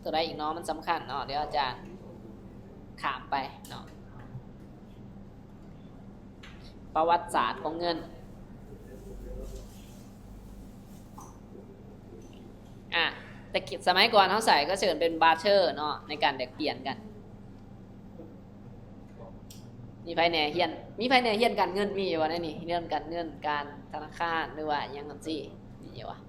ຕົວໃດອີກເນາະ ມັນສຳຄັນເນາະ ດຽວອາຈານຂ້າມໄປເນາະ ປະຫວັດສາດຂອງເງິນ. ອາ ແຕ່ສະໄໝກ່ອນເຮົາໃຊ້ກໍເອີ້ນເປັນບາເທີເນາະ ໃນການແລກປ່ຽນກັນ. ມີໃຜແດ່ຮຽນ ມີໃຜແດ່ຮຽນການເງິນ ມີຢູ່ບໍ່ໃນນີ້? ເລື່ອງການເງິນ ການທະນາຄານ ຫຼືວ່າຫຍັງຈັ່ງຊີ້ ມີຢູ່ບໍ່?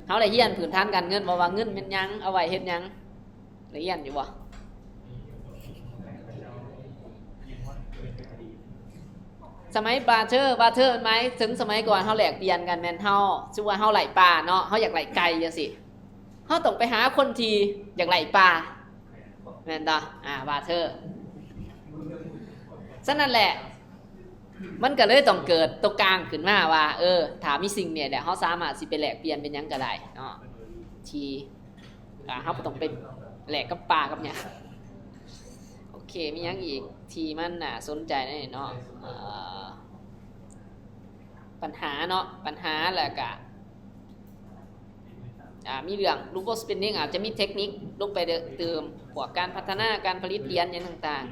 ເຮົາໄດ້ຮຽນພື້ນຖານການເງິນບໍ່ ວ່າເງິນແມ່ນຫຍັງ ເອົາໄວ້ເຮັດຫຍັງ? ໄດ້ຮຽນຢູ່ບໍ່? ສະໄໝບາເທີ ບາເທີໝາຍເຖິງສະໄໝກ່ອນເຮົາແລກປ່ຽນກັນ ແມ່ນເຮົາ ສົມມຸດວ່າເຮົາໄລ່ປາເນາະ ເຮົາຢາກໄລ່ໄກ່ຈັ່ງຊີ້ ເຮົາຕ້ອງໄປຫາຄົນທີ່ຢາກໄລ່ປາ ແມ່ນບໍ່? ອາ ບາເທີ ສະນັ້ນແຫຼະ ມັນກໍເລີຍຕ້ອງເກີດຕົວກາງຂຶ້ນມາວ່າ ເອີ ຖ້າມີສິ່ງນີ້ແຫຼະ ເຮົາສາມາດຊິໄປແລກປ່ຽນເປັນຫຍັງກໍໄດ້ເນາະ ທີ່ ອາ ເຮົາບໍ່ຕ້ອງໄປແລກກັບປາກັບຫຍັງ. ໂອເຄ ມີຫຍັງອີກທີ່ມັນໜ້າສົນໃຈແດ່ເນາະ? ເອີ ບັນຫາເນາະ ບັນຫາ ແລ້ວກະ ອາ ມີເລື່ອງ Ruble Spending ອາດຈະມີເທັກນິກລົງໄປເຕີມ ພວກການພັດທະນາ ການຜະລິດຫຼຽນຫຍັງຕ່າງ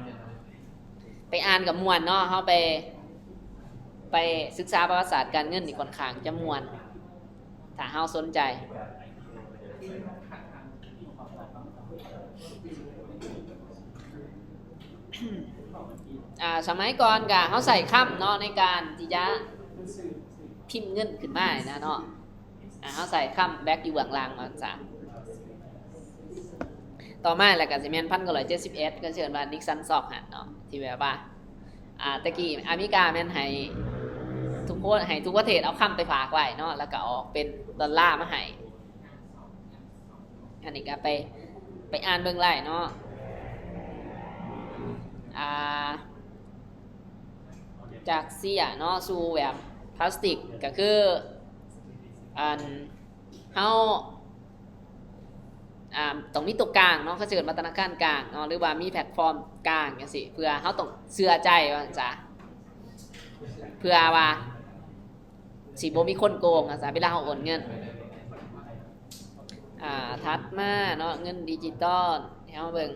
ໆ ໄປອ່ານກໍມ່ວນເນາະ ເຮົາໄປ ໄປສຶກສາປະຫວັດສາດການເງິນນີ້ຂ້ອນຂ້າງຈະມ່ວນ ຖ້າເຮົາສົນໃຈ. ອາ ສະໄໝກ່ອນກະເຮົາໃຊ້ຄຳເນາະ ໃນການທີ່ຈະພິມເງິນຂຶ້ນມານີ້ນະເນາະ ອາ ເຮົາໃຊ້ຄຳ Back ຢູ່ເບື້ອງຫຼັງວ່າຊັ້ນ. ຕໍ່ມາແລ້ວກະຊິແມ່ນ ໜຶ່ງພັນເກົ້າຮ້ອຍເຈັດສິບເອັດ ກໍເອີ້ນວ່າ Nixon Shock ຫັ້ນເນາະ ທີ່ແບບວ່າ ອາ ແຕ່ກີ້ອາເມລິກາແມ່ນໃຫ້ທຸກຄົນ ໃຫ້ທຸກປະເທດເອົາຄຳໄປຝາກໄວ້ເນາະ ແລ້ວກໍອອກເປັນດອນລາມາໃຫ້. ອັນນີ້ກໍໄປ ໄປອ່ານເບິ່ງໄດ້ເນາະ ອາ ຈາກເຊຍເນາະ ສູ່ແບບພລາສຕິກ ກໍຄື ອັນ ເຮົາ ອາ ຕ້ອງມີຕົວກາງເນາະ ເຂົາເອີ້ນວ່າທະນາຄານກາງເນາະ ຫຼືວ່າມີແພລດຟອມກາງຈັ່ງຊີ້ ເພື່ອເຮົາຕ້ອງເຊື່ອໃຈວ່າຊັ້ນຊະ ເພື່ອວ່າຊິບໍ່ມີຄົນໂກງວ່າຊັ້ນຊະ ເວລາເຮົາໂອນເງິນ. ອາ ຖັດມາເນາະ ເງິນດິຈິຕອນ ໃຫ້ເຮົາເບິ່ງ